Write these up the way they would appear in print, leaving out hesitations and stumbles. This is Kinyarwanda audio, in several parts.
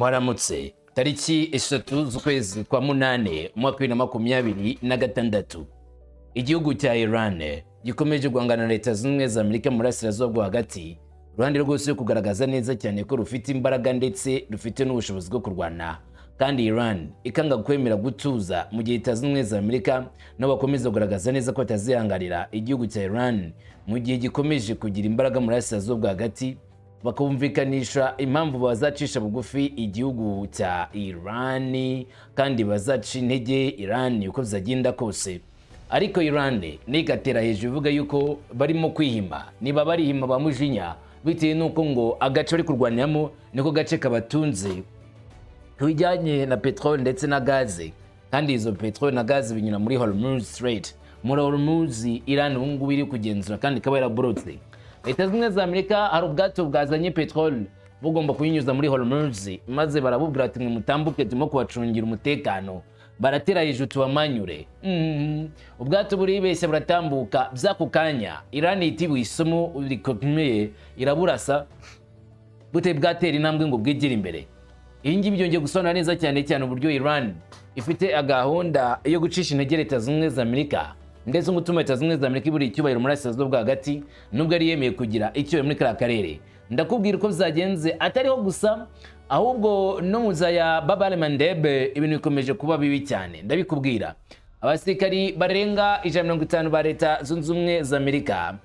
Mwaramutse. Tariki 3 z'ukwezi kwa 8, umwaka 2026, igihugu cya Iran gikomeje guhangana na Leta Zunze Ubumwe za Amerika mu Burasirazuba bwo Hagati, uruhande rwose yo kugaragaza neza cyane ko rufite imbaraga ndetse rufite n'ubushobozi bwo kurwana, kandi Iran ikanga kwemera gutuza, mu gihe Leta Zunze Ubumwe za Amerika nabo bakomeza kugaragaza neza ko batazihanganira igihugu cya Iran mu gihe gikomeje kugira imbaraga mu Burasirazuba bwo Hagati, bakumvikanisha impamvu bazacisha bugufi igihugu cya Iran kandi bazaca intege Iran uko bizagenda kose. Ariko Iran nigatera hejuru ivuga yuko barimo kwihima, niba barihima ba mujinya, bitewe n'uko ngo agace bari kurwaniramo niko gace kabatunze ku bijyanye na peteroli ndetse na gaze, kandi izo peteroli na gaze binyura muri Hormuz Strait, muri Hormuz Iran ubu ngubu iri kugenzura kandi ikaba yaraborotse. Leta Zunze Ubumwe za Amerika, hari ubwato bwazanye peteroli bugomba kuyinyuza muri Hormuz, maze barabubwira ati: "Mwe mutambuke, turimo kubacungira umutekano." Baratera hejuru tubamanyure. Ubwato buribeshya buratambuka by'ako kanya. Iran ihita isomo rikomeye, iraburasa bute bwatera intambwe ngo bwigire imbere. Iyi ngibi byongeye gusobanura neza cyane cyane uburyo Iran ifite gahunda yo gucisha intege Leta Zunze Ubumwe za Amerika, ndetse no gutuma Leta Zunze Ubumwe za Amerika ibura icyubahiro muri Burasirazuba bwo Hagati, nubwo yari yemeye kugira icyubahiro muri kariya karere. Ndakubwira uko byagenze. Atariho gusa, ahubwo no mu ya Bab el-Mandeb ibintu bikomeje kuba bibi cyane. Ndabikubwira. Abasirikari barenga 150 ba Leta Zunze Ubumwe za Amerika,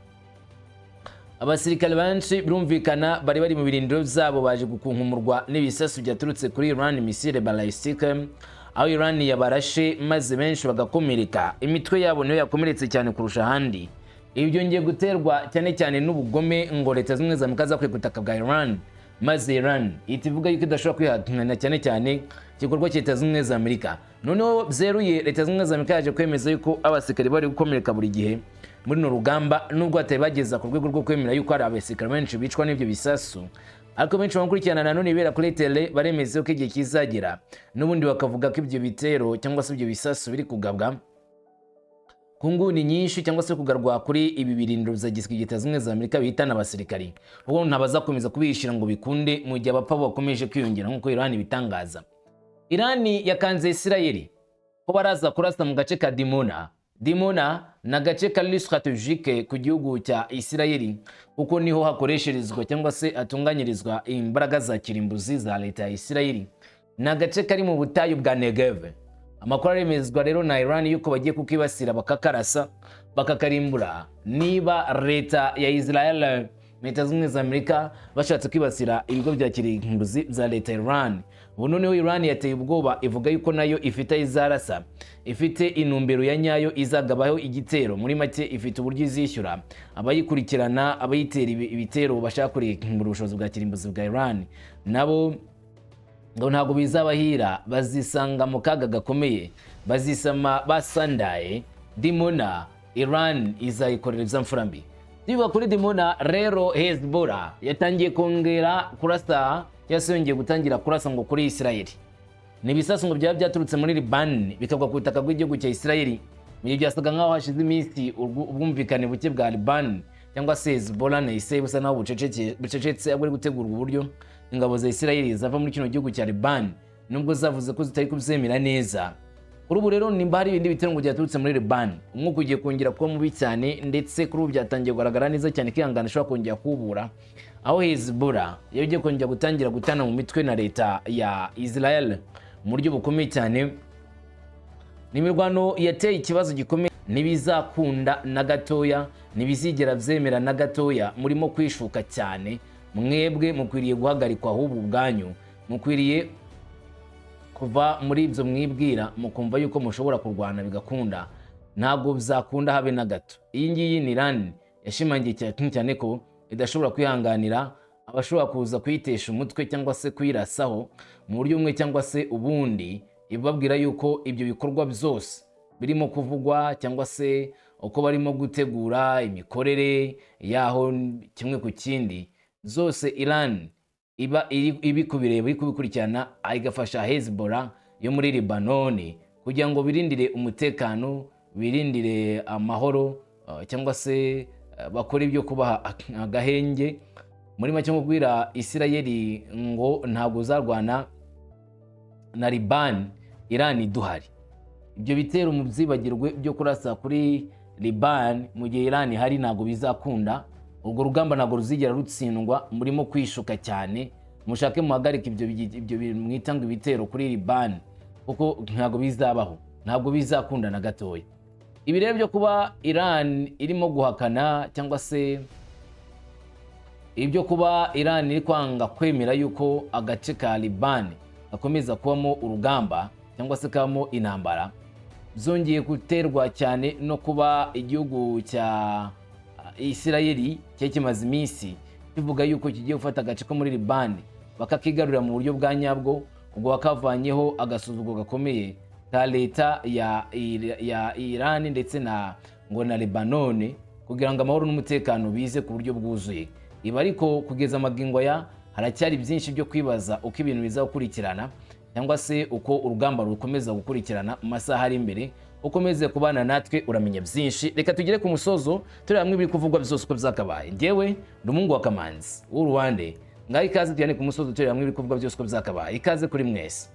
abasirikare benshi birumvikana bari mu birindiro byabo, baje gukunkumurwa n'ibisasu byaturutse kuri Iran, missile balistique, aho Iran yabarashe maze benshi bagakomereka. Imitwe yabo niyo yakomeretse cyane kurusha ahandi. Ibi byongeye guterwa cyane cyane n'ubugome ngo Leta Zunze Ubumwe za Amerika zakuye ku butaka bwa Iran, maze Iran ihita ivuga yuko idashobora kwihanganira cyane cyane igikorwa cya Leta Zunze Ubumwe za Amerika. Noneho byeruye, Leta Zunze Ubumwe za Amerika yaje kwemeza yuko abasirikare bari gukomereka buri gihe muri runo rugamba, nubwo batari bageza ku rwego rwo kwemera yuko hari abasirikare benshi bicwa n'ibyo bisasu. Ariko benshi bakurikirana nanone ibera kuri tele baremeza ko igihe kizagera n'ubundi bakavuga ko ibyo bitero cyangwa se ibyo bisasu biri kugabwa ku nguni nyinshi cyangwa se kugarwa kuri ibi birindiro bya gisirikare Leta Zunze Ubumwe za Amerika bihitana abasirikari, kuko ntabazakomeza kubihishira ngo bikunde mu gihe abapfa bakomeje kwiyongera nk'uko Iran ibitangaza. Iran yakanze Isirayeli ko baraza kurasa mu gace ka Dimona. Dimona ni agace kari stratégique ku gihugu cya Isirayeli, kuko niho hakoresherezwa cyangwa se hatunganyirizwa imbaraga za kirimbuzi za leta ya Isirayeli. Ni agace kari mu butayu bwa Negev. Amakuru aremezwa rero na Iran yuko bagiye kukibasira, bakakarasa, bakakarimbura, niba leta ya Israel, Leta Zunze Ubumwe za Amerika bashatse kwibasira ibigo bya kirimbuzi bya leta ya Iran. Ubu noneho Iran yateye ubwoba, ivuga yuko nayo ifite aho izarasa, ifite intumbero ya nyayo izagabaho igitero. Muri make, ifite uburyo izishyura abayikurikirana, abayitera ibitero bashaka kurimbura ubushobozi bwa kirimbuzi bwa Iran. Nabo ngo ntabwo bizabahira, bazisanga mu kaga gakomeye, bazisama basandaye. Dimona, Iran izayikorera ibyamfura mbi. Tubivuga kuri Dimona rero, Hezbollah yatangiye kongera kurasa, cyangwa se yongeye gutangira kurasa ngo kuri Israel. Ni ibisasu ngo byaba byaturutse muri Liban bikagwa ku butaka bw'igihugu cya Israel, mu gihe byasaga nk'aho hashize iminsi ubwumvikane buke bwa Liban cyangwa se Hezbollah na Israel busa naho bucecetse, ahubwo buri gutegurwa uburyo ingabo za Israel zava muri kino gihugu cya Liban, nubwo zavuze ko zitari kubyemera neza. Kuri ubu rero, nimba hari ibindi bitero ngo byaturutse muri Liban, umwuka ugiye kongera kuba mubi cyane, ndetse kuri ubu byatangiye kugaragara neza cyane ko ihangana ishobora kongera kubura, aho Hezbollah yagiye kongera gutangira gutana mu mitwe na leta ya Israel mu buryo bukomeye cyane. Ni imirwano yateye ikibazo gikomeye. Ntibizakunda na gatoya, ntibizigera byemera na gatoya. Murimo kwishuka cyane mwebwe, mukwiriye guhagarikwa. Ahubwo ubwanyu mukwiriye kuva muri ibyo mwibwira, mukumva yuko mushobora kurwana bigakunda. Ntabwo bizakunda habe na gato. Iyi ngiyi ni Iran yashimangiye cyane cyane ko idashobora kwihanganira abashobora kuza kuyitesha umutwe cyangwa se kuyirasaho mu buryo bumwe cyangwa se ubundi, ibabwira yuko ibyo bikorwa byose birimo kuvugwa cyangwa se uko barimo gutegura imikorere yaho kimwe ku kindi zose, Iran iba iri kubireba, iri kubikurikirana, igafasha Hezbollah yo muri Libanoni kugira ngo birindire umutekano, birindire amahoro, cyangwa se bakore ibyo kubaha agahenge. Muri make, nko kubwira Isirayeli ngo ntabwo uzarwana. na Liban Iran duhari. Ibyo bitero mu byibagirwe byo kurasa kuri Liban mu gihe Iran ihari, ntabwo bizakunda. Urwo rugamba ntabwo ruzigera rutsindwa. Murimo kwishuka cyane. Mushake muhagarike ibyo bintu mwita ngo ibitero kuri Liban, kuko ntabwo bizabaho, ntabwo bizakunda na gatoya. Ibi rero byo kuba Iran irimo guhakana, cyangwa se ibyo kuba Iran iri kwanga kwemera yuko agace ka Liban gakomeza kubamo urugamba cyangwa se kabamo intambara, byongeye guterwa cyane no kuba igihugu cya Isirayeli cyari kimaze iminsi kivuga yuko kigiye gufata agace ko muri Liban bakakigarurira mu buryo bwa nyabwo, ubwo bakavanyeho agasuzuguro gakomeye ka leta ya Iran ndetse na ngo na Lebanon, kugira ngo amahoro n'umutekano bize ku buryo bwuzuye. Ibi ariko kugeza amagingo aya haracyari byinshi byo kwibaza uko ibintu biza gukurikirana, cyangwa se uko urugamba rukomeza gukurikirana mu masaha ari imbere. Ukomeze kubana natwe, uramenya byinshi. Reka tugere ku musozo turi hamwe ibiri kuvugwa byose uko byakabaye. Njyewe ndi umuhungu wa Kamanzi w'Uruwande. Ngaho ikaze, tujyane ku musozo turi hamwe ibiri kuvugwa byose uko byakabaye. Ikaze kuri mwese.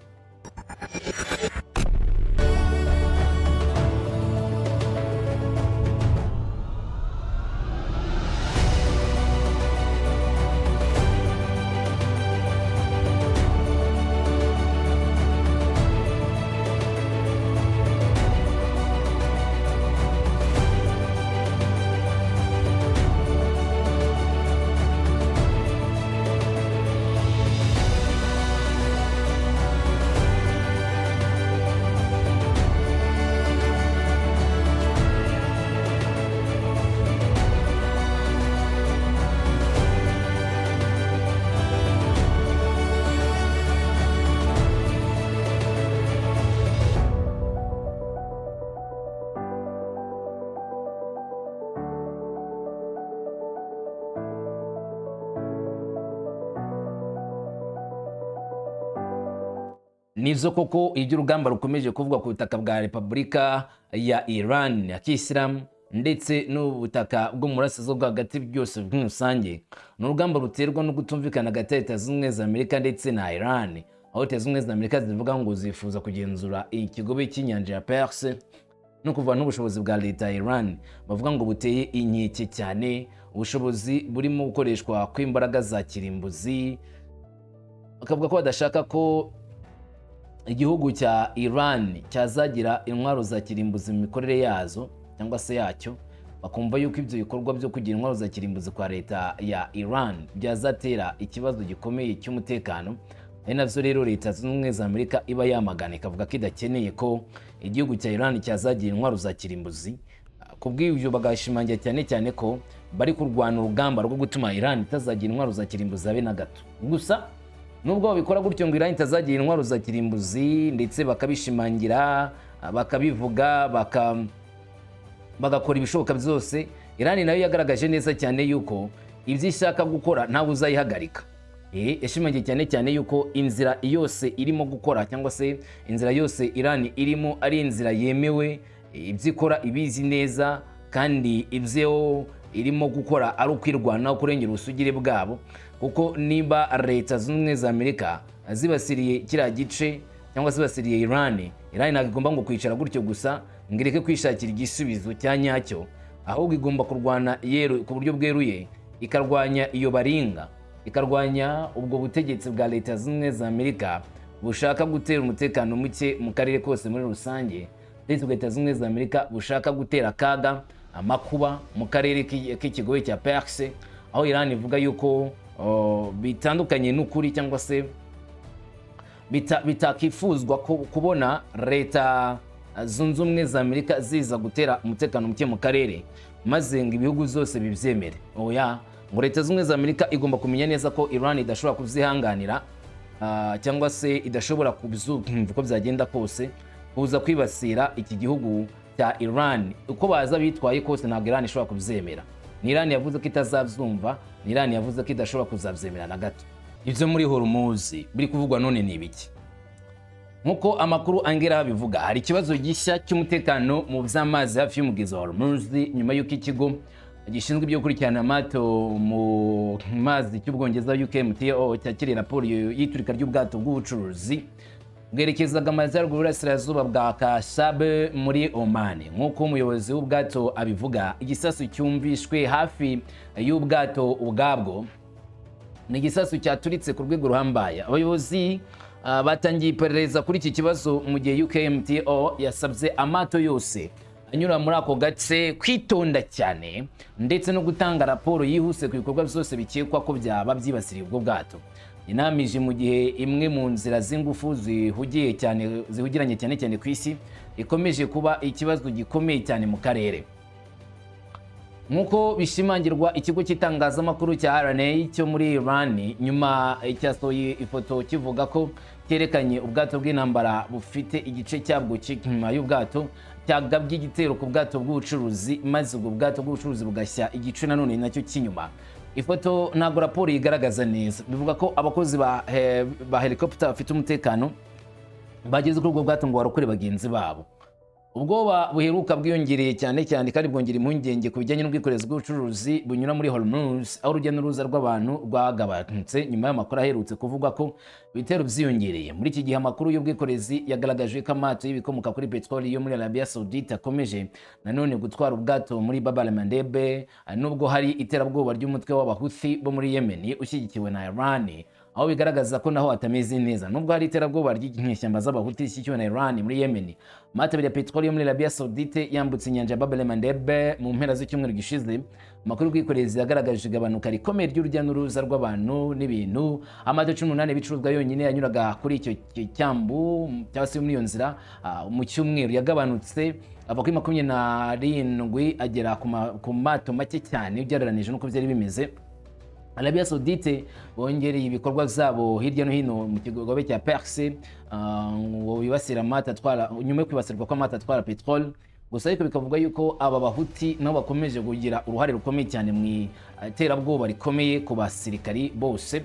Nivyo koko, iby'urugamba rukomeje kuvugwa ku butaka bwa Repubulika ya Iran ya Kisilamu ndetse n'ubutaka bwo mu burasirazuba bwo hagati byose muri rusange, ni urugamba ruterwa no kutumvikana hagati ya Leta Zunze Ubumwe za Amerika ndetse na Iran, aho Leta Zunze Ubumwe za Amerika zivuga ngo zifuza kugenzura ikigobe cy'inyanja ya Perse no kuva n'ubushobozi bwa leta ya Iran bavuga ngo buteye inkeke cyane, ubushobozi burimo gukoreshwa kw'imbaraga za kirimbuzi. Bakavuga ko badashaka ko igihugu cya Iran cyazagira intwaro za kirimbuzi mu mikorere yazo cyangwa se yacyo, bakumva yuko ibyo bikorwa byo kugira intwaro za kirimbuzi kwa leta ya Iran byazatera ikibazo gikomeye cy'umutekano. Ari navyo rero Leta Zunze Ubumwe za Amerika iba yamagana, ikavuga ko idakeneye ko igihugu cya Iran cyazagira intwaro za kirimbuzi. Kubw'ibyo bagashimangira cyane cyane ko bari kurwana urugamba rwo gutuma Iran itazagira intwaro za kirimbuzi habe na gato. Gusa nubwo babikora gutyo ngo Iran itazagira intwaro za kirimbuzi, ndetse bakabishimangira, bakabivuga, bagakora ibishoboka byose, Iran nayo yagaragaje neza cyane yuko ibyo ishaka gukora ntawe uzayihagarika. Yashimangiye cyane cyane yuko inzira yose irimo gukora, cyangwa se inzira yose Iran irimo, ari inzira yemewe, ibyo ikora ibizi neza, kandi ibyo irimo gukora ari ukwirwanaho, kurengera ubusugire bwabo. Kuko niba Leta Zunze Ubumwe za Amerika zibasiriye kiriya gice cyangwa se zibasiriye Iran, Iran ntabwo igomba ngo kwicara gutyo gusa ngo ireke kwishakira igisubizo cya nyacyo, ahubwo igomba kurwana yeru ku buryo bweruye, ikarwanya iyo baringa, ikarwanya ubwo butegetsi bwa Leta Zunze Ubumwe za Amerika bushaka gutera umutekano muke mu karere kose muri rusange, ndetse Leta Zunze Ubumwe za Amerika bushaka gutera akaga, amakuba mu karere k'ikigobe cya Perse, aho Iran ivuga yuko bitandukanye n'ukuri cyangwa se bitakifuzwa kubona Leta Zunze Ubumwe za Amerika ziza gutera umutekano muke mu karere maze ngo ibihugu byose bibyemere. Oya, ngo Leta Zunze Ubumwe za Amerika igomba kumenya neza ko Iran idashobora kubyihanganira, cyangwa se idashobora kubyumva uko byagenda kose kuza kwibasira iki gihugu cya Iran. Uko baza bitwaye kose, ntabwo Iran ishobora kubyemera. Ni Iran yavuze ko itazabyumva, ni Iran yavuze ko idashobora kuzabyemera na gato. Ibyo muri Hormuz biri kuvugwa none ni ibiki? Nk'uko amakuru angera bivuga, hari ikibazo gishya cy'umutekano mu by'amazi hafi y'umugezi wa Hormuz, nyuma y'uko ikigo gishinzwe ibyo gukurikirana amato mu mazi cy'Ubwongereza, UKMTO, cyakiriye raporo y'iturika ry'ubwato bw'ubucuruzi. Bwerekezaga amajyaruguru y'uburasirazuba bwa Khasab muri Oman. Nk'uko umuyobozi w'ubwato abivuga, igisasu cyumvishwe hafi y'ubwato ubwabwo. Ni igisasu cyaturitse ku rwego ruhambaye. Abayobozi batangiye iperereza kuri iki kibazo, mu gihe UKMTO yasabye amato yose anyura muri ako gace kwitonda cyane ndetse no gutanga raporo yihuse ku bikorwa byose bikekwa ko byaba byibasiriye ubwo bwato. Inama ije mu gihe imwe mu nzira z'ingufu zihugiye cyane, zihugiranye cyane cyane ku isi, ikomeje kuba ikibazo gikomeye cyane mu karere. Nk'uko bishimangirwa ikigo cy'itangazamakuru cya IRNA cyo muri Iran, nyuma cyasohoye ifoto kivuga ko cyerekanye ubwato bw'intambara bufite igice cyabwo cy'inyuma y'ubwato cyagabye igitero ku bwato bw'ubucuruzi, maze ubwo bwato bw'ubucuruzi bugashya igice nanone nacyo cy'inyuma. Ifoto ntabwo raporo igaragaza neza. Bivuga ko abakozi ba helicopter bafite umutekano bageze kuri ubwo bwato ngo barokore bagenzi babo. Ubwoba buheruka bwiyongereye cyane cyane kandi bwongera impungenge ku bijyanye n'ubwikorezi bw'ubucuruzi bunyura muri Hormuz, aho urujya n'uruza rw'abantu rwagabanutse nyuma y'amakuru aherutse kuvuga ko ibitero byiyongereye. Muri iki gihe, amakuru y'ubwikorezi yagaragaje ko amato y'ibikomoka kuri peteroli yo muri Arabia Saudite akomeje nanone gutwara ubwato muri Bab el-Mandeb, nubwo hari iterabwoba ry'umutwe w'Abahuthi bo muri Yemen ushyigikiwe na Iran, aho bigaragaza ko naho hatameze neza. Nubwo hari iterabwoba ry'inyeshyamba z'Abahuthi zishyigikiwe na Iran muri Yemen, amato abiri ya peteroli yo muri Arabia Saudite yambutse inyanja ya Bab el-Mandeb mu mpera z'icyumweru gishize. Amakuru y'ubwikorezi yagaragaje igabanuka rikomeye ry'urujya n'uruza rw'abantu n'ibintu. Amato 18 y'ibicuruzwa yonyine yanyuraga kuri icyo cyambu cyangwa se muri iyo nzira mu cyumweru yagabanutse ava kuri 27 agera ku mato make cyane ugereranije n'uko byari bimeze. Arabia Saudite bongereye ibikorwa byabo hirya no hino mu kigobe cya Perse, ngo bibasira amato atwara, nyuma yo kwibasirwa kw'amato atwara peteroli gusa. Ariko bikavuga yuko aba Bahuti nabo bakomeje kugira uruhare rukomeye cyane mu iterabwoba rikomeye ku basirikari bose.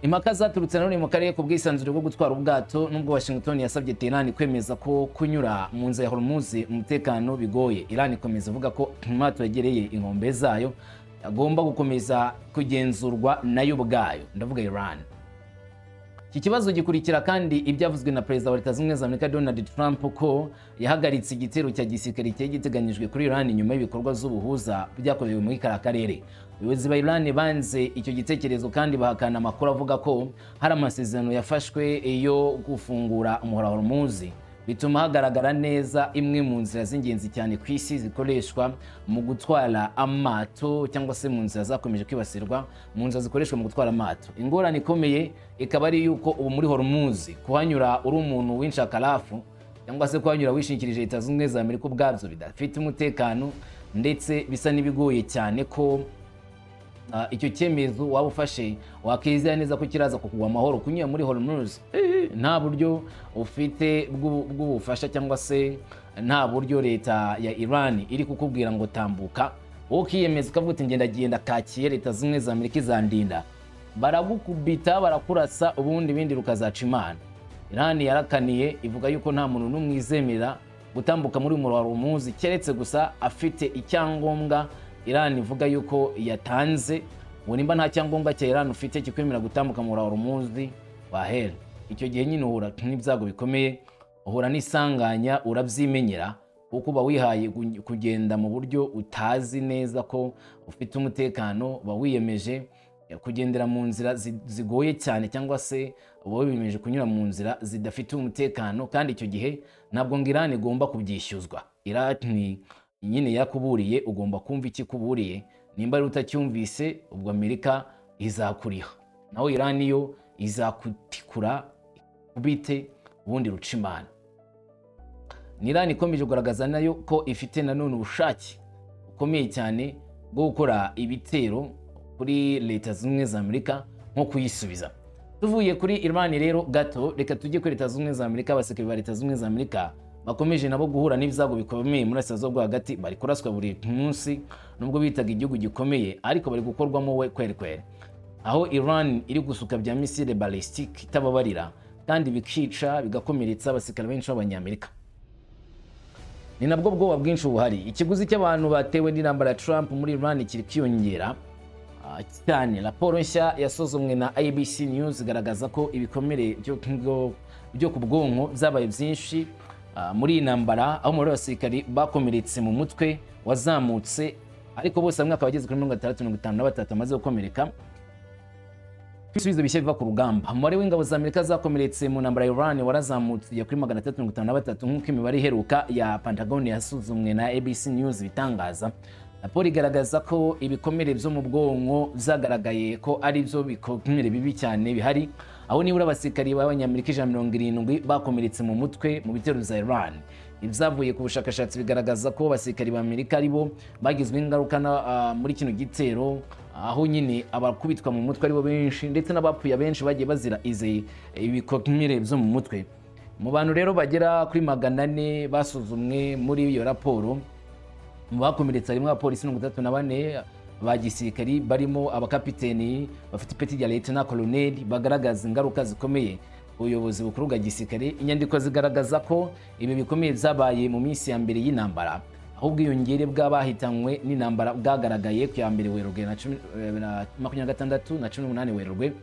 Impaka zaturutse nanone mu karere ku bwisanzure bwo gutwara ubwato, nubwo Washington yasabye Tehran kwemeza ko kunyura mu nzira ya Hormuz umutekano bigoye. Iran ikomeza ivuga ko amato yegereye inkombe zayo agomba gukomeza kugenzurwa nayo ubwayo, ndavuga Iran. Iki kibazo gikurikira kandi ibyavuzwe na Perezida wa Leta Zunze Ubumwe za Amerika Donald Trump ko yahagaritse igitero cya gisirikare cyari giteganyijwe kuri Iran nyuma y'ibikorwa z'ubuhuza byakorewe muri kariya karere. Abayobozi ba Iran banze icyo gitekerezo kandi bahakana amakuru avuga ko hari amasezerano yafashwe yo gufungura umuhora wa Hormuz, bituma hagaragara neza imwe mu nzira z'ingenzi cyane ku isi zikoreshwa mu gutwara amato, cyangwa se mu nzira zakomeje kwibasirwa, mu nzira zikoreshwa mu gutwara amato. Ingorane ikomeye ikaba ari yuko ubu muri Hormuz kuhanyura uri umuntu w'inshakarafu cyangwa se kuhanyura wishingikirije Leta Zunze Ubumwe za Amerika ubwabyo bidafite umutekano, ndetse bisa n'ibigoye cyane ko icyo cyemezo waba ufashe wakizera neza ko kiraza kukugwa amahoro kunyura muri Hormuz nta buryo ufite bw'ubufasha, cyangwa se nta buryo leta ya Iran iri kukubwira ngo tambuka. Wowe ukiyemeza ukavuga uti ngenda genda kakiye, Leta Zunze Ubumwe za Amerika izandinda. Baragukubita, barakurasa, ubundi ibindi rukazaca Imana. Iran yarakaniye, ivuga yuko nta muntu n'umwe izemera gutambuka muri uyu wa Hormuz keretse gusa afite icyangombwa Iran ivuga yuko yatanze. Ngo nimba nta cyangombwa cya Iran ufite kikwemera gutambuka mu wa Hormuz, wahera icyo gihe nyine uhura n'ibyago bikomeye, uhura n'isanganya, urabyimenyera, kuko uba wihaye kugenda mu buryo utazi neza ko ufite umutekano. Uba wiyemeje kugendera mu nzira zigoye cyane, cyangwa se uba wiyemeje kunyura mu nzira zidafite umutekano, kandi icyo gihe ntabwo ngo Iran igomba kubyishyuzwa. Iran nyine yakuburiye, ugomba kumva ikikuburiye. Nimba ari utacyumvise, ubwo Amerika izakuriha, naho Iran yo izakutikura ikubite ubundi ruca Imana. Ni Iran ikomeje kugaragaza nayo ko ifite nanone ubushake bukomeye cyane bwo gukora ibitero kuri Leta Zunze Ubumwe za Amerika nko kuyisubiza. Tuvuye kuri Iran rero gato, reka tujye kuri Leta Zunze Ubumwe za Amerika. Abasirikare ba Leta Zunze Ubumwe za Amerika bakomeje nabo guhura n'ibyago bikomeye muri Burasirazuba bwo Hagati. Bari kuraswa buri munsi, nubwo bitaga igihugu gikomeye, ariko bari gukorwamo we kweri kweri, aho Iran iri gusuka bya missile ballistic itababarira, kandi bikica, bigakomeretsa abasirikare benshi b'Abanyamerika. Ni nabwo bwoba bwinshi buhari. Ikiguzi cy'abantu batewe n'intambara ya Trump muri Iran kiri kwiyongera. cyane. Raporo nshya yasuzumwe na ABC News igaragaza ko ibikomere byo ku bwonko byabaye byinshi muri iyi ntambara, aho umubare w'abasirikari bakomeretse mu mutwe wazamutse, ariko bose hamwe akaba ageze kuri 653 bamaze gukomereka. Ibisubizo bishya biva ku rugamba: umubare w'ingabo za Amerika zakomeretse mu ntambara ya Iran warazamutse ujya kuri 353, nk'uko imibare iheruka ya Pentagon yasuzumwe na ABC News bitangaza. Raporo igaragaza ko ibikomere byo mu bwonko byagaragaye ko ari byo bikomere bibi cyane bihari, aho nibura abasirikari b'Abanyamerika 170 bakomeretse mu mutwe mu bitero bya Iran. Ibyavuye ku bushakashatsi bigaragaza ko abasirikari ba Amerika aribo bagizweho ingaruka muri kino gitero, aho nyine abakubitwa mu mutwe aribo benshi, ndetse n'abapfuye abenshi bagiye bazira izi ibikomere byo mu mutwe. Mu bantu rero bagera kuri 400 basuzumwe muri iyo raporo, mu bakomeretse harimo abapolisi 34 ba gisirikari, barimo abakapiteni bafite ipeti rya lieutenant colonel, bagaragaza ingaruka zikomeye ubuyobozi bukuru bwa gisirikare. Inyandiko zigaragaza ko ibi bikomeye byabaye mu minsi ya mbere y'intambara, aho ubwiyongere bw'abahitanywe n'intambara bwagaragaye ku ya 1 Werurwe na 2026 na 18 Werurwe.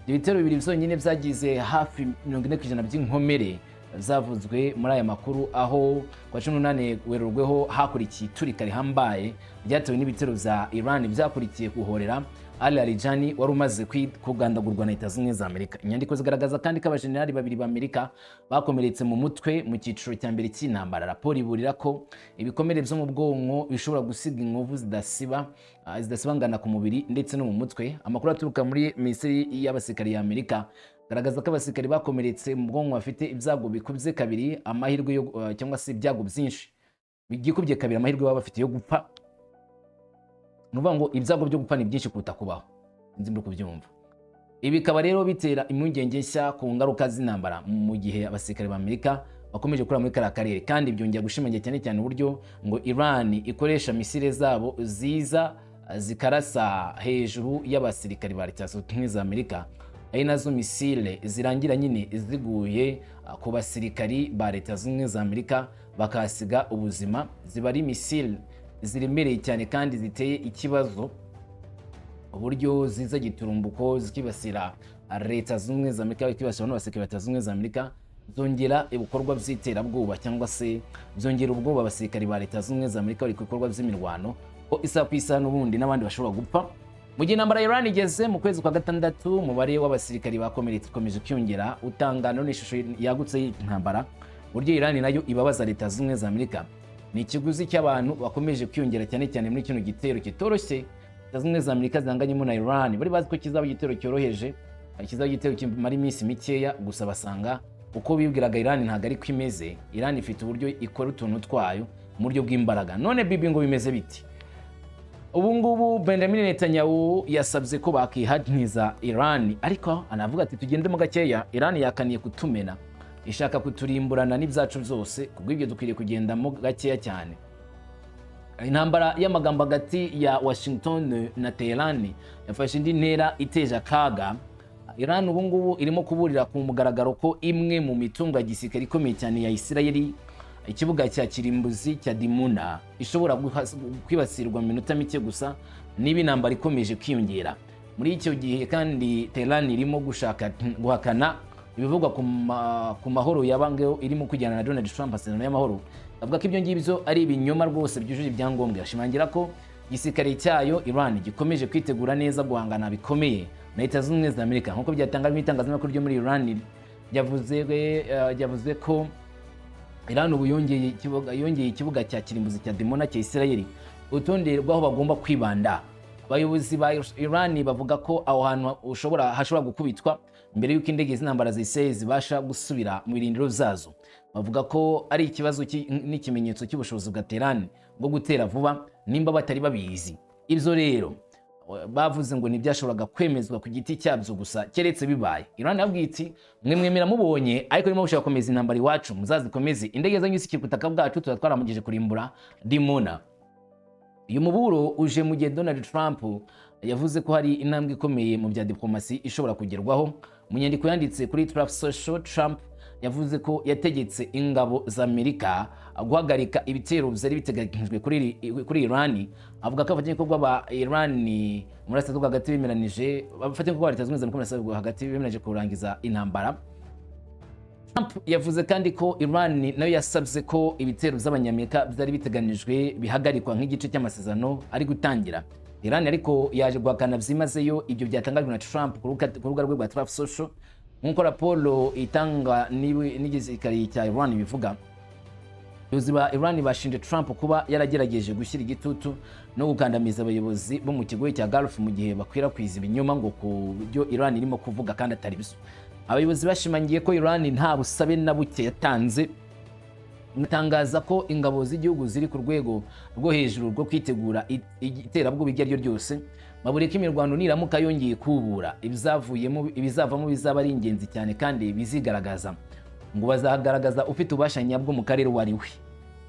Ibyo bitero bibiri byonyine byagize hafi 40% by'inkomere zavuzwe muri aya makuru, aho ku wa 18 Werurwe ho hakurikiye iturika rihambaye ryatewe n'ibitero bya Iran byakurikiye guhorera Ali Larijani wari umaze kugandagurwa na Leta Zunze Ubumwe za Amerika. Inyandiko zigaragaza kandi ko abajenerali babiri ba Amerika bakomeretse mu mutwe mu cyiciro cya mbere cy'intambara. Raporo iburira ko ibikomere byo mu bwonko bishobora gusiga inkovu zidasibangana ku mubiri ndetse no mu mutwe. Amakuru aturuka muri Minisiteri y'Abasirikari ya Amerika agaragaza ko abasirikari bakomeretse mu bwonko bafite ibyago bikubye kabiri amahirwe yo cyangwa se ibyago byinshi byikubye kabiri amahirwe baba bafite yo gupfa. Ni ukuvuga ngo ibyago byo gupfa ni byinshi kuruta kubaho. Sinzi muri kubyumva. Ibi bikaba rero bitera impungenge nshya ku ngaruka z'intambara mu gihe abasirikare ba Amerika bakomeje gukora muri kariya karere, kandi byongera gushimangira cyane cyane uburyo ngo Iran ikoresha misile zabo ziza zikarasa hejuru y'abasirikari ba Leta Zunze Ubumwe za Amerika, ari nazo misile zirangira nyine ziguye ku basirikari ba Leta Zunze Ubumwe za Amerika bakahasiga ubuzima. Ziba ari misile ziremereye cyane kandi ziteye ikibazo, uburyo ziza giturumbuko zikibasira Leta Zunze Ubumwe za Amerika, zikibasira n'abasirikare ba Leta Zunze Ubumwe za Amerika, zongera ibikorwa by'iterabwoba cyangwa se byongera ubwoba abasirikari ba Leta Zunze Ubumwe za Amerika bari ku bikorwa by'imirwano, ko isaha ku isaha n'ubundi n'abandi bashobora gupfa. Mu gihe intambara ya Iran igeze mu kwezi kwa gatandatu, umubare w'abasirikari bakomeretse ukomeje kwiyongera, utanga none ishusho yagutse y'intambara, uburyo Iran nayo ibabaza Leta Zunze Ubumwe za Amerika. Ni ikiguzi cy'abantu bakomeje kwiyongera, cyane cyane muri kino gitero kitoroshye Leta Zunze Ubumwe za Amerika zihanganyemo na Iran. Bari bazi ko kizaba igitero cyoroheje, kizaba igitero kimara iminsi mikeya gusa, basanga uko bibwiraga Iran ntabwo ariko imeze. Iran ifite uburyo ikora utuntu twayo mu buryo bw'imbaraga. None Bibi ngo bimeze biti? Ubu ngubu Benjamin Netanyahu yasabye ko bakihaniza Iran, ariko anavuga ati: "Tugendemo gakeya, Iran yakaniye kutumena, ishaka kuturimburana n'ibyacu byose, kubw'ibyo dukwiriye kugendamo gakeya cyane." Intambara y'amagambo hagati ya Washington na Tehran yafashe indi ntera iteje akaga. Iran ubu ngubu irimo kuburira ku mugaragaro ko imwe mu mitungo ya gisirikare ikomeye cyane ya Isirayeli, ikibuga cya kirimbuzi cya Dimuna, ishobora kwibasirwa mu minota mike gusa niba intambara ikomeje kwiyongera. Muri icyo gihe kandi, Tehran irimo gushaka guhakana ibivugwa ku mahoro yabangeho irimo kujyana na Donald Trump, amasezerano y'amahoro, avuga ko ibyo ngibyo ari ibinyoma rwose byujuje ibyangombwa. Ashimangira ko igisirikare cyayo Iran gikomeje kwitegura neza guhangana bikomeye na Leta Zunze Ubumwe za Amerika. Nk'uko byatangajwe n'itangazamakuru ryo muri Iran, ryavuze ko Iran ubu yongeye ikibuga cya kirimbuzi cya Dimona cya Isirayeli urutonde rw'aho bagomba kwibanda. Abayobozi ba Iran bavuga ko aho hantu hashobora gukubitwa mbere y'uko indege z'intambara za Isirayeli zibasha gusubira mu birindiro zazo. Bavuga ko ari ikibazo n'ikimenyetso cy'ubushobozi bwa Tehran bwo gutera vuba nimba batari babizi. Ibyo rero bavuze ngo ntibyashoboraga kwemezwa ku giti cyabyo gusa keretse bibaye. Iran yabwiye iti: "Mwe mwemera mubonye, ariko niba mushaka gukomeza intambara iwacu muzazikomeze, indege zanyu zikiri ku butaka bwacu tuba twaramugije kurimbura Dimona." Uyu muburo uje mu gihe Donald Trump yavuze ko hari intambwe ikomeye mu bya diplomasi ishobora kugerwaho. Mu nyandiko yanditse kuri Truth Social, Trump Yavuze ko yategetse ingabo za Amerika guhagarika ibitero byari biteganyijwe kuri Iran. Avuga ko abafatanyabikorwa ba Iran mu burasirazuba hagati bemeranije, abafatanyabikorwa ba Leta Zunze Ubumwe za Amerika mu burasirazuba hagati bemeranije kurangiza intambara. Trump yavuze kandi ko Iran nayo yasabye ko ibitero by'Abanyamerika byari biteganijwe bihagarikwa nk'igice cy'amasezerano ari gutangira. Iran ariko yaje guhakana byimazeyo ibyo byatangajwe na Trump ku rubuga rwe rwa Truth Social. Nk'uko raporo itanga n'igisirikare cya Iran bivuga, abayobozi ba Iran bashinje Trump kuba yaragerageje gushyira igitutu no gukandamiza abayobozi bo mu kigobe cya Gulf mu gihe bakwirakwiza ibinyoma ngo ku byo Iran irimo kuvuga kandi atari byo. Abayobozi bashimangiye ko Iran nta busabe na buke yatanze, batangaza ko ingabo z'igihugu ziri ku rwego rwo hejuru rwo kwitegura iterabwoba iryo ari ryo ryose. Baburiye ko imirwano niramuka yongeye kubura, ibizavuyemo, ibizavamo bizaba ari ingenzi cyane kandi bizigaragaza, ngo bazagaragaza ufite ububasha nyabwo mu karere uwo ari we.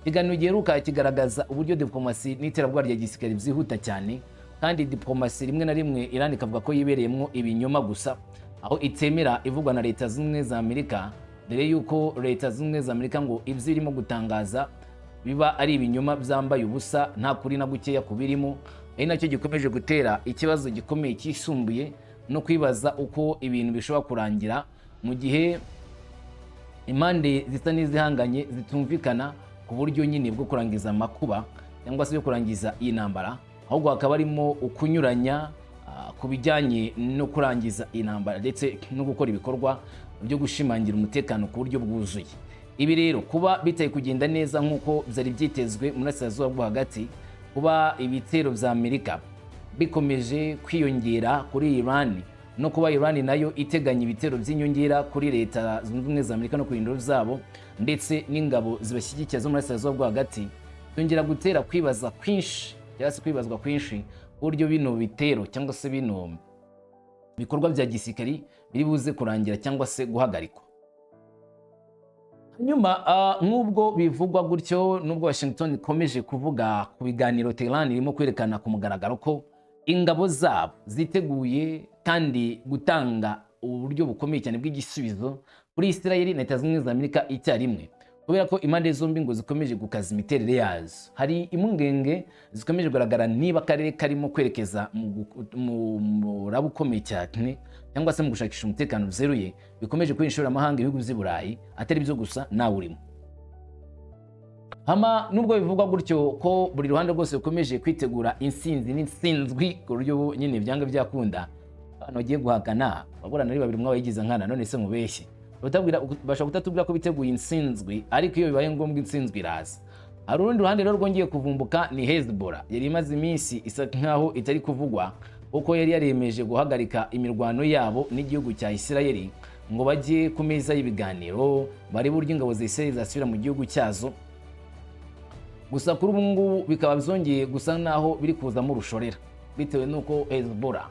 Ikiganiro giheruka kigaragaza uburyo diplomasi n'iterabwoba rya gisirikare byihuta cyane, kandi diplomasi rimwe na rimwe Iran ikavuga ko yibereyemo ibinyoma gusa, aho itemera ivugwa na Leta Zunze Ubumwe za Amerika, dore yuko Leta Zunze Ubumwe za Amerika ngo ibyo irimo gutangaza biba ari ibinyoma byambaye ubusa, nta kuri na gukeya kubirimo, ari nacyo gikomeje gutera ikibazo gikomeye cyisumbuye no kwibaza uko ibintu bishobora kurangira mu gihe impande zisa n'izihanganye zitumvikana ku buryo nyine bwo kurangiza amakuba cyangwa se byo kurangiza iyi ntambara, ahubwo hakaba harimo ukunyuranya ku bijyanye no kurangiza iyi ntambara ndetse no gukora ibikorwa byo gushimangira umutekano ku buryo bwuzuye. Ibi rero kuba bitari kugenda neza nk'uko byari byitezwe mu burasirazuba bwo hagati, kuba ibitero bya Amerika bikomeje kwiyongera kuri Iran, no kuba Iran nayo iteganya ibitero by'inyongera kuri Leta Zunze Ubumwe za Amerika no ku birindiro zabo ndetse n'ingabo zibashyigikiye zo mu burasirazuba bwo hagati, byongera gutera kwibaza kwinshi cyangwa se kwibazwa kwinshi uburyo bino bitero cyangwa se bino bikorwa bya gisirikari biri buze kurangira cyangwa se guhagarikwa. Hanyuma nk'ubwo bivugwa gutyo, nubwo Washington ikomeje kuvuga ku biganiro, Tehran irimo kwerekana ku mugaragaro ko ingabo zabo ziteguye kandi gutanga uburyo bukomeye cyane bw'igisubizo kuri Israel na Leta Zunze Ubumwe za Amerika icyarimwe, kubera ko impande zombi ngo zikomeje gukaza imiterere yazo. Hari impungenge zikomeje kugaragara niba akarere karimo kwerekeza mu muraba ukomeye cyane cyangwa se mu gushakisha umutekano byeruye bikomeje kuba inshoramahanga ibihugu by'i Burayi, atari byo gusa nawe urimo. Hama nubwo bivugwa gutyo ko buri ruhande rwose rukomeje kwitegura insinzi n'insinzwi ku buryo nyine byanga byakunda, abantu bagiye guhakana baburana ari babiri, umwe abayigize nkana. None se mubeshye bashobora kutatubwira ko biteguye insinzwi, ariko iyo bibaye ngombwa insinzwi iraza. Hari urundi ruhande rero rwongeye kuvumbuka, ni Hezbollah yari imaze iminsi isa nkaho itari kuvugwa, kuko yari yaremeje guhagarika imirwano yabo n'igihugu cya Isirayeli ngo bajye ku meza y'ibiganiro barebe uburyo ingabo za Isirayeli zasubira mu gihugu cyazo. Gusa kuri ubu ngubu bikaba byongeye gusa naho biri kuzamo urushorera, bitewe n'uko Hezbollah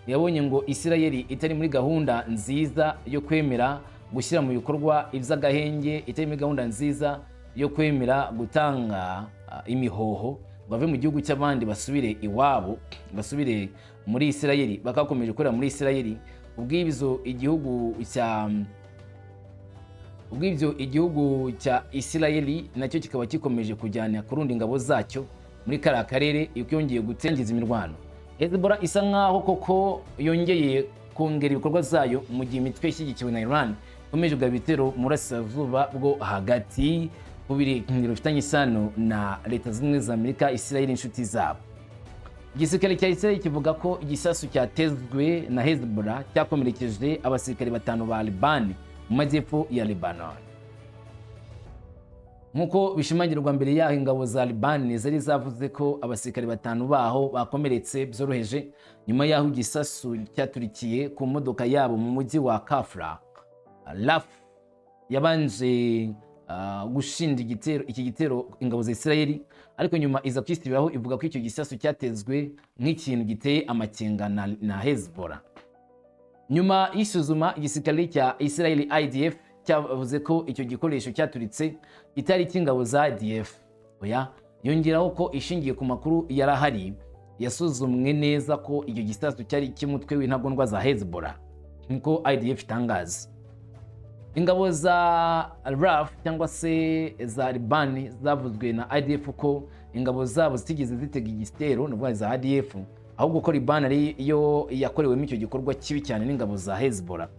yabonye ngo Isirayeli itari muri gahunda nziza yo kwemera gushyira mu bikorwa iby'agahenge, itari muri gahunda nziza yo kwemera gutanga imihoho ngo bave mu gihugu cy'abandi basubire iwabo, basubire muri Isirayeli, bakakomeje gukorera muri Isirayeli. Ubw'ibyo igihugu cya Isirayeli nacyo kikaba gikomeje kujyana ku rundi ingabo zacyo muri kariya karere, yongeye gutangiza imirwano. Hezbollah isa nkaho koko yongeye kongera ibikorwa zayo mu gihe imitwe ishyigikiwe na Iran ikomeje kugaba ibitero mu burasirazuba bwo hagati ku birindiro bifitanye isano na Leta Zunze Ubumwe za Amerika, Israel n'inshuti zabo. Igisirikare cya Israel kivuga ko igisasu cyatezwe na Hezbollah cyakomerekeje abasirikare batanu ba Liban mu majyepfo ya Lebanon. Nk'uko bishimangirwa, mbere yaho ingabo za Liban zari zavuze ko abasirikare batanu baho bakomeretse byoroheje nyuma y'aho igisasu cyaturikiye ku modoka yabo mu mujyi wa Kafra. Raf yabanje gushinja igitero iki gitero ingabo za Isirayeli, ariko nyuma iza kwisubiraho ivuga ko icyo gisasu cyatezwe nk'ikintu giteye amakenga na Hezbollah. Nyuma y'isuzuma, igisirikare cya Israel IDF cyavuze ko icyo gikoresho cyaturitse kitari icy'ingabo za IDF. Oya, yongeraho ko ishingiye ku makuru yari ahari yasuzumwe neza ko icyo gisasu cyari icy'umutwe w'intagondwa za Hezbollah, nk'uko IDF itangaza. Ingabo za RAF cyangwa se za Libani zavuzwe na IDF ko ingabo zabo zitigeze zitega igitero, ni ukuvuga za IDF, ahubwo ko Libani ari yo yakorewemo icyo gikorwa kibi cyane n'ingabo za Hezbollah.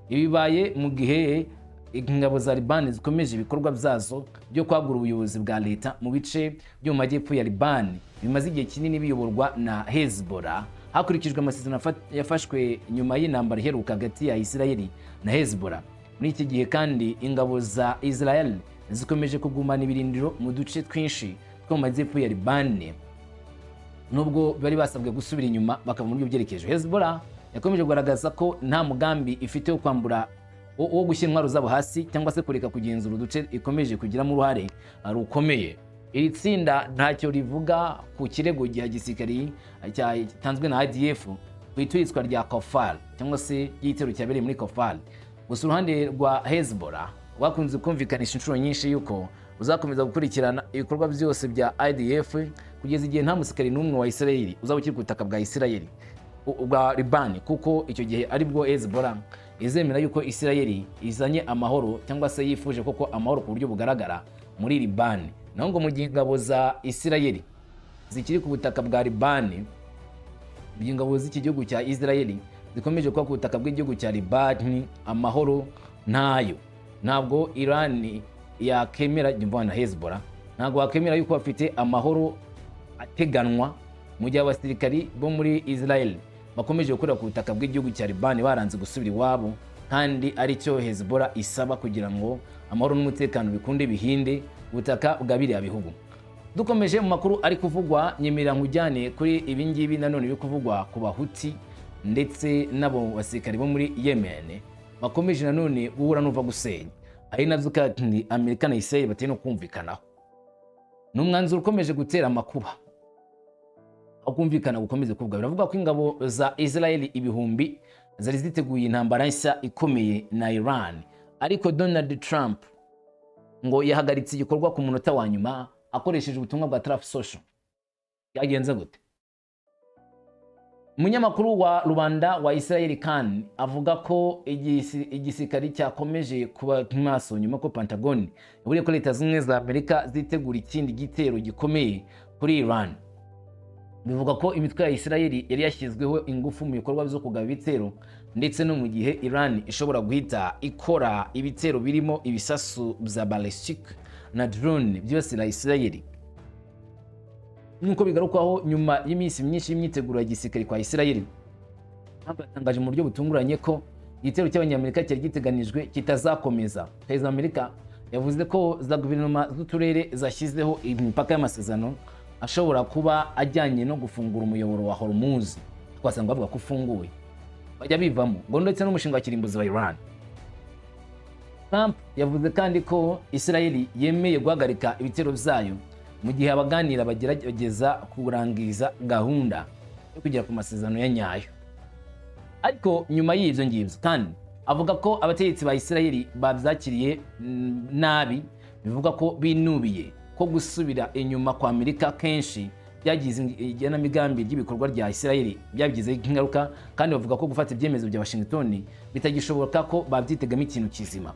Ibi bibaye mu gihe ingabo za Libani zikomeje ibikorwa byazo byo kwagura ubuyobozi bwa leta mu bice byo mu majyepfo ya Libani bimaze igihe kinini biyoborwa na Hezbollah, hakurikijwe amasezerano yafashwe nyuma y'intambara iheruka hagati ya Israel na Hezbollah. Muri iki gihe kandi, ingabo za Israel zikomeje kugumana ibirindiro mu duce twinshi two mu majyepfo ya Libani, nubwo bari basabwe gusubira inyuma bakava muri ibyo byerekezo. Hezbollah yakomeje kugaragaza ko nta mugambi ifite wo kwambura, wo gushyira intwaro zabo hasi cyangwa se kureka kugenzura uduce ikomeje kugiramo uruhare rukomeye. Iri tsinda ntacyo rivuga ku kirego cya gisirikari cyatanzwe na IDF ku ituritswa rya Kfar cyangwa se ry'igitero cyabereye muri Kfar. Gusa uruhande rwa Hezbollah rwakunze kumvikanisha inshuro nyinshi yuko ruzakomeza gukurikirana ibikorwa byose bya IDF kugeza igihe nta musirikari n'umwe wa Israel uzaba ukiri ku butaka bwa Israel, bwa Libani, kuko icyo gihe aribwo Hezbollah izemera yuko Israel izanye amahoro cyangwa se yifuje koko amahoro ku buryo bugaragara muri Libani. Naho ngo mu gihe ingabo za Israel zikiri ku butaka bwa Libani, mu gihe ingabo z'iki gihugu cya Israel zikomeje kuba ku butaka bw'igihugu cya Libani, amahoro ntayo. Ntabwo Iran yakemera na Hezbollah, ntabwo wakemera yuko bafite amahoro ateganwa mu gihe abasirikari bo muri Israel bakomeje gukorera ku butaka bw'igihugu cya Libani, baranze gusubira iwabo, kandi aricyo Hezbollah isaba kugira ngo amahoro n'umutekano bikunde bihinde ubutaka bwa biriya bihugu. Dukomeje mu makuru ari kuvugwa, nyemerera nkujyane kuri ibi ngibi nanone biri kuvugwa ku Bahuti ndetse n'abo basirikari bo muri Yemen bakomeje nanone guhura n'uva gusenya, ari nabyo kandi Amerika na Israel batari no kumvikanaho. Ni umwanzuro ukomeje gutera amakuba aho kumvikana gukomeze kuvuga. Biravuga ko ingabo za Israel ibihumbi zari ziteguye intambara nshya ikomeye na Iran, ariko Donald Trump ngo yahagaritse igikorwa ku munota wa nyuma akoresheje ubutumwa bwa Truth Social. Byagenze gute? Umunyamakuru wa rubanda wa Israel Kan avuga ko igisirikari cyakomeje kuba maso nyuma ko Pentagon yaburiye ko Leta Zunze Ubumwe za Amerika zitegura ikindi gitero gikomeye kuri Iran. Bivuga ko imitwe ya Israel yari yashyizweho ingufu mu bikorwa byo kugaba ibitero, ndetse no mu gihe Iran ishobora guhita ikora ibitero birimo ibisasu bya ballistic na drone byibasira Israel, nk'uko bigarukwaho. Nyuma y'iminsi myinshi y'imyiteguro ya gisirikare kwa Israel, Trump yatangaje mu buryo butunguranye ko igitero cy'Abanyamerika cyari giteganijwe kitazakomeza. Perezida wa Amerika yavuze ko za guverinoma z'uturere zashyizeho imipaka y'amasezerano ashobora kuba ajyanye no gufungura umuyoboro wa Hormuz, twasanga bavuga ko ufunguye bajya bivamo ngo, ndetse n'umushinga wa kirimbuzi wa Iran. Trump yavuze kandi ko Israel yemeye guhagarika ibitero byayo mu gihe abaganira bagerageza kurangiza gahunda yo kugera ku masezerano ya nyayo. Ariko nyuma y'ibyo ngibyo kandi avuga ko abategetsi ba Israel babyakiriye nabi, bivuga ko binubiye ko gusubira inyuma kwa Amerika kenshi byagize igenamigambi ry'ibikorwa rya Israel byabigizeho ingaruka, kandi bavuga ko gufata ibyemezo bya Washington bitagishoboka ko babyitegamo ikintu kizima.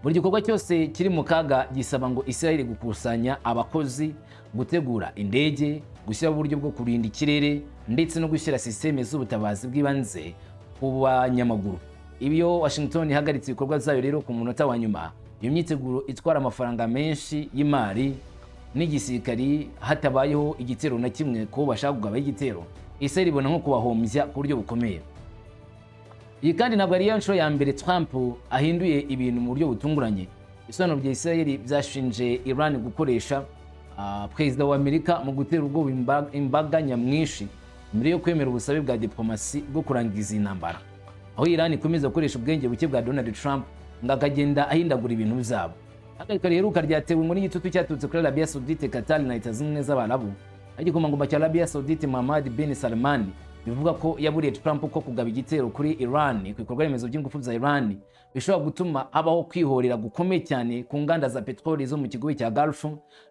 Buri gikorwa cyose kiri mu kaga gisaba ngo Israel gukusanya abakozi, gutegura indege, gushyiraho uburyo bwo kurinda ikirere, ndetse no gushyira sisiteme z'ubutabazi bw'ibanze ku banyamaguru. Iyo Washington ihagaritse ibikorwa byayo rero ku munota wa nyuma, iyo myiteguro itwara amafaranga menshi y'imari n'igisirikari, hatabayeho igitero na kimwe ko bashaka kugabaho igitero, Israel ibona nko kubahombya ku buryo bukomeye. Iyi kandi ntabwo ari yo nshuro ya mbere Trump ahinduye ibintu mu buryo butunguranye. Ibisobanuro bya Israel byashinje Iran gukoresha perezida wa Amerika mu gutera ubwoba imbaga nyamwinshi mbere yo kwemera ubusabe bwa diplomasi bwo kurangiza iyi ntambara, aho Iran ikomeza gukoresha ubwenge buke bwa Donald Trump ngo akagenda ahindagura ibintu byabo. Ihagarika riheruka ryatewe ngo n'igitutu cyaturutse kuri Arabia Saudite, Qatar na Leta Zunze Ubumwe z'Abarabu. Aho igikomangoma cya Arabia Saudite Mohammed bin Salman bivuga ko yaburiye Trump ko kugaba igitero kuri Iran, ku bikorwa remezo by'ingufu bya Iran, bishobora gutuma habaho kwihorera gukomeye cyane ku nganda za peteroli zo mu kigobe cya Gulf,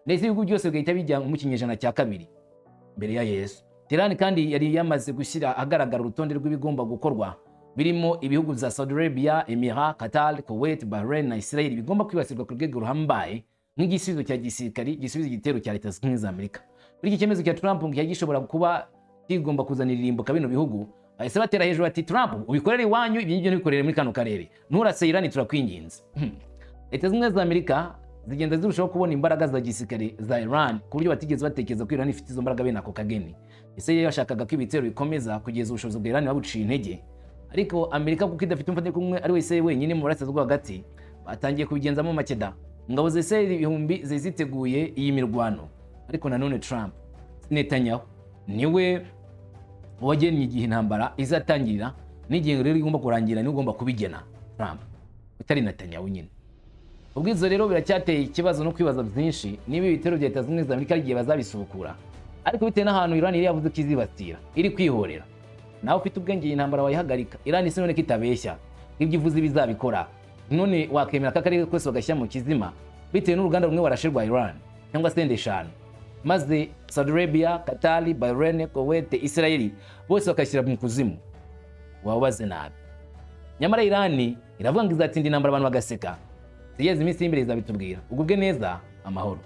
ndetse ibihugu byose bigahita bijya mu kinyejana cya kabiri mbere ya Yesu. Iran kandi yari yamaze gushyira ahagaragara urutonde rw'ibigomba gukorwa Birimo ibihugu bya Saudi Arabia, Emirates, Qatar, Kuwait, Bahrain na Israel bigomba kwibasirwa ku rwego ruhambaye nk'igisubizo cya gisirikari gisubiza igitero cya Leta Zunze Ubumwe za Amerika. Muri iki cyemezo cya Trump ngo cyari gishobora kuba kigomba kuzanira irimbuka bino bihugu, bahise batera hejuru bati: "Trump, ubikorere iwanyu, ibyo ngibyo ntibikorere muri kano karere, nturase Iran, turakwinginze." Leta Zunze Ubumwe za Amerika zigenda zirushaho kubona imbaraga za gisirikare za Iran ku buryo batigeze batekereza ko Iran ifite izo mbaraga bene ako kageni. Ese yo yashakaga ko ibitero bikomeza kugeza ubushobozi bwa Iran babuciye intege, ariko Amerika kuko idafite umufatanyabikorwa ari wese wenyine mu burasirazuba hagati, batangiye kubigenzamo makeda. Ingabo za Israel ibihumbi zari ziteguye iyi mirwano, ariko nanone Trump, Netanyahu niwe wagennye igihe intambara izatangirira n'igihe rero igomba kurangira, niwe ugomba kubigena, Trump utari Netanyahu nyine. Ubwizo rero biracyateye ikibazo no kwibaza byinshi niba ibitero bya Leta Zunze Ubumwe za Amerika ari igihe bazabisubukura, ariko bitewe n'ahantu Iran yari yavuze ko izibasira iri kwihorera, nawe ufite ubwenge iyi ntambara wayihagarika. Iran isi none ko itabeshya, ibyo ivuze bizabikora, none wakemera ko akarere kose bagashyira mu kizima bitewe n'uruganda rumwe warashe rwa Iran cyangwa se eshanu, maze Saudi Arabia, Qatar, Bahrain, Kuwait, Israel bose bakashyira mu kuzimu? Waba ubaze nabi. Nyamara Iran iravuga ngo izatsinda intambara, abantu bagaseka. Tugeze iminsi y'imbere izabitubwira. Ugubwe neza, amahoro.